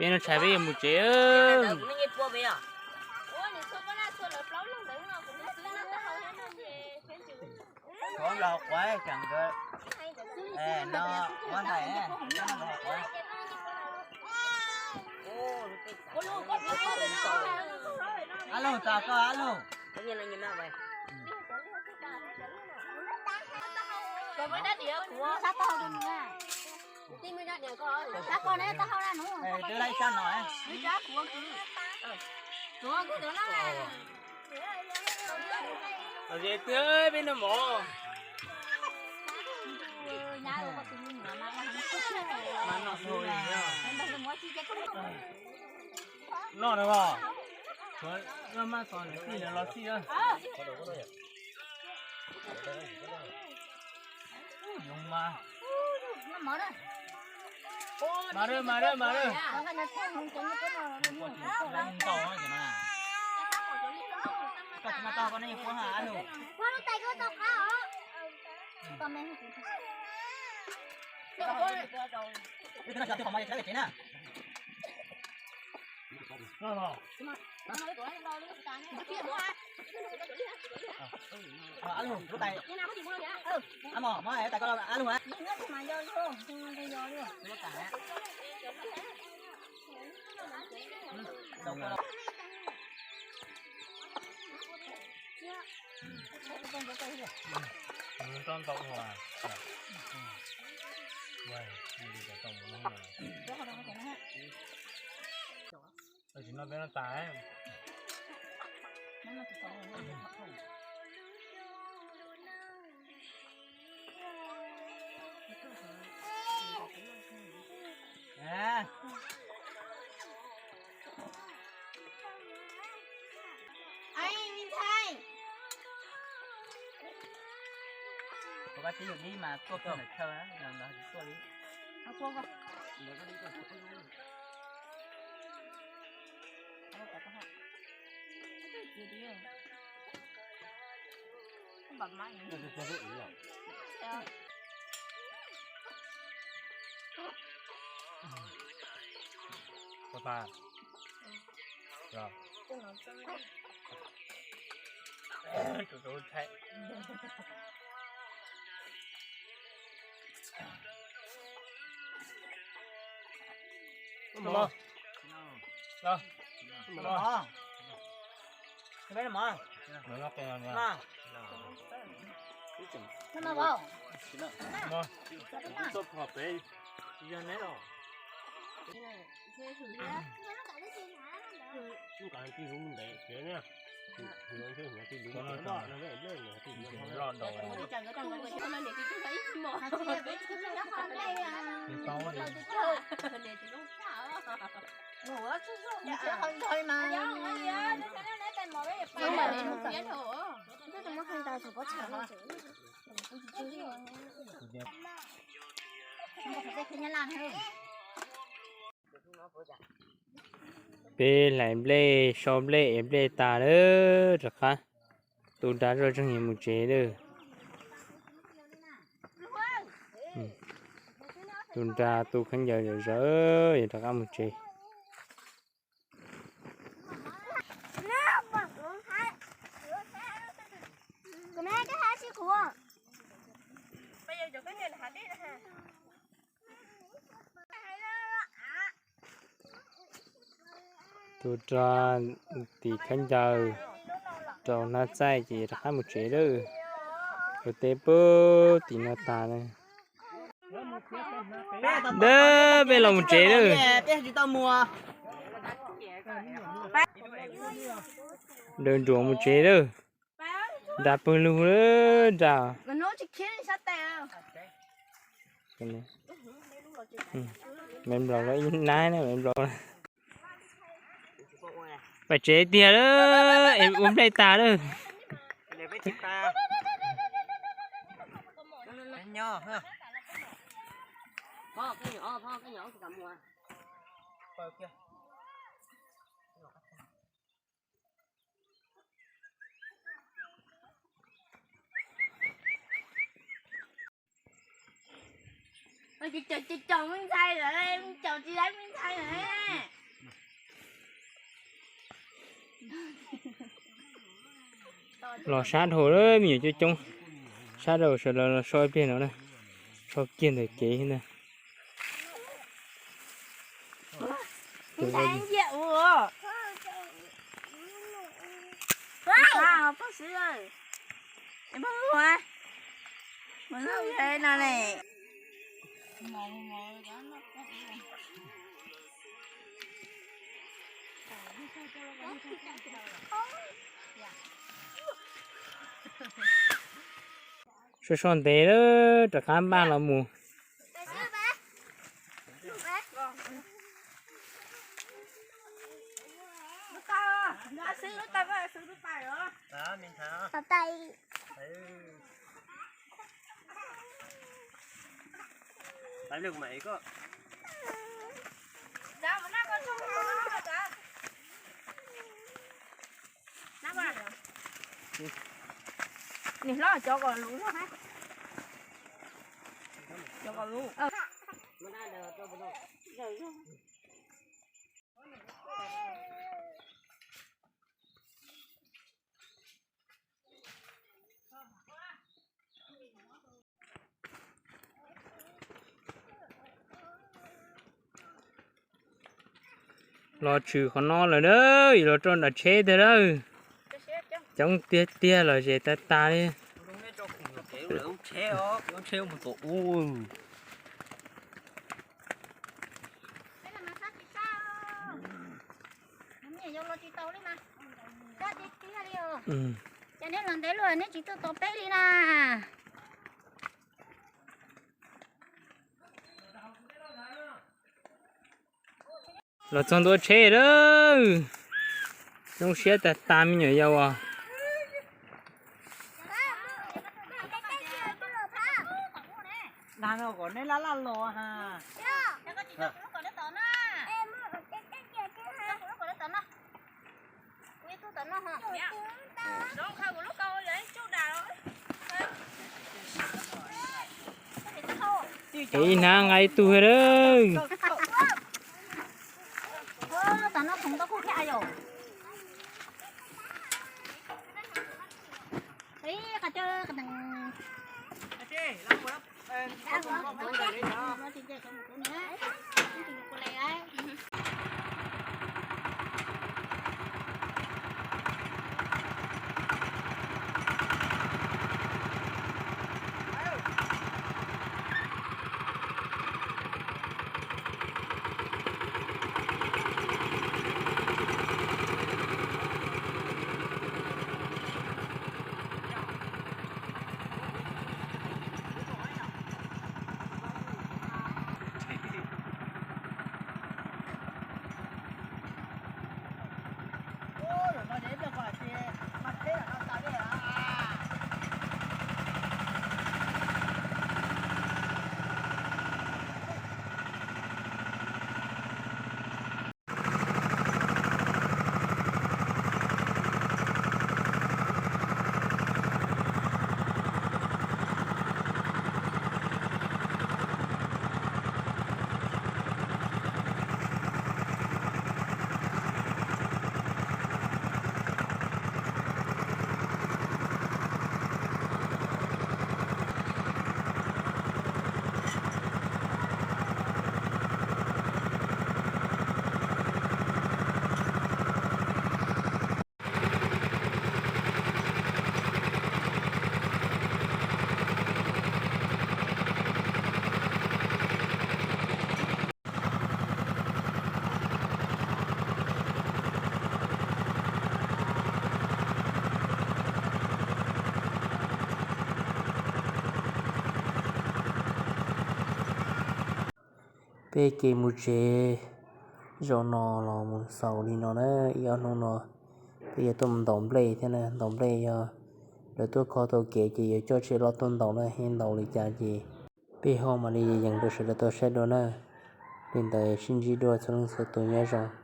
Peb no tshais peb yuav mus tsev. Ab lug, txog koj ab lug. Twb laib sab no. Twb peb no mov. Noj no os. Maj tos nws tij lawv los txij. Mas, mas, mas. Koj tsis mas tau koj nej puab ha lug. Ib tug no xyov tus qhov mov yog tshawb tsev na. Ab lug, lub tais. Ab mos, mos tais koj ab lug. Tsis no peb no tas. Kuv koj tib yus dib mas tuaj pem chaw na, los ntawd tsis tuaj li. Peb hlais nplej, so nplej, ev nplej tas lawm rov qab tu nra zoj zeeg yuav mus tsev lawm. Tu nra tu khaub ncaws zom zaws yuav rov qab mus tsev. Tu nra, tis khaub ncaws, rau hnab txaij ces rov qab mus tsev lawm. Ua teb puag tim no tas lawm. Peb los mus tsev lawm. Daws nruas mus tsev lawm. Nra pawg lug lawm nra. Me nplaum los ib nab na me nplaum. Pais tsev tiag lawm, es ua nplej tas lawm. Caum caum me ntxhais lawm, caum tsis tau me ntxhais lawm. Los sab dhau lawm, me nyuam coob coob. Sab dhau sawv daws los so ib pliag no na. So kiag ntawm kev na. So so ntev lawm, rov qab npaj los mus. Niam hlob cov kom luv zog hab. Cov kom luv. Los tshwm qhov no lawm na, yuav los rau nram tsheb tiag lawm. Coob tiag tiag los zes tag tag li. Ces neb los ntev luaj neb tsis tuaj tos peb li na. Los txog ntua tsheb lawm. Zoo siab tag tag me nyuam yaus as. Dag no kom neb laj laj los ha. Ib hnab nqa ib tug lawm. Peb kev mus tsev zaum no los mus xaus li no na. Ib ob hnub no peb yuav tuaj mus ntaus nplej thiab na. Ntaus nplej yog lawv tuaj kho tau kev ces yuav coj tsheb los tuaj ntaus na, yeej ntaus li cas ces peb ho mam li yees rau sawv daws tau saib dua na. Li ntawd sib ntsib dua, txhua leej txhua tus nyob zoo.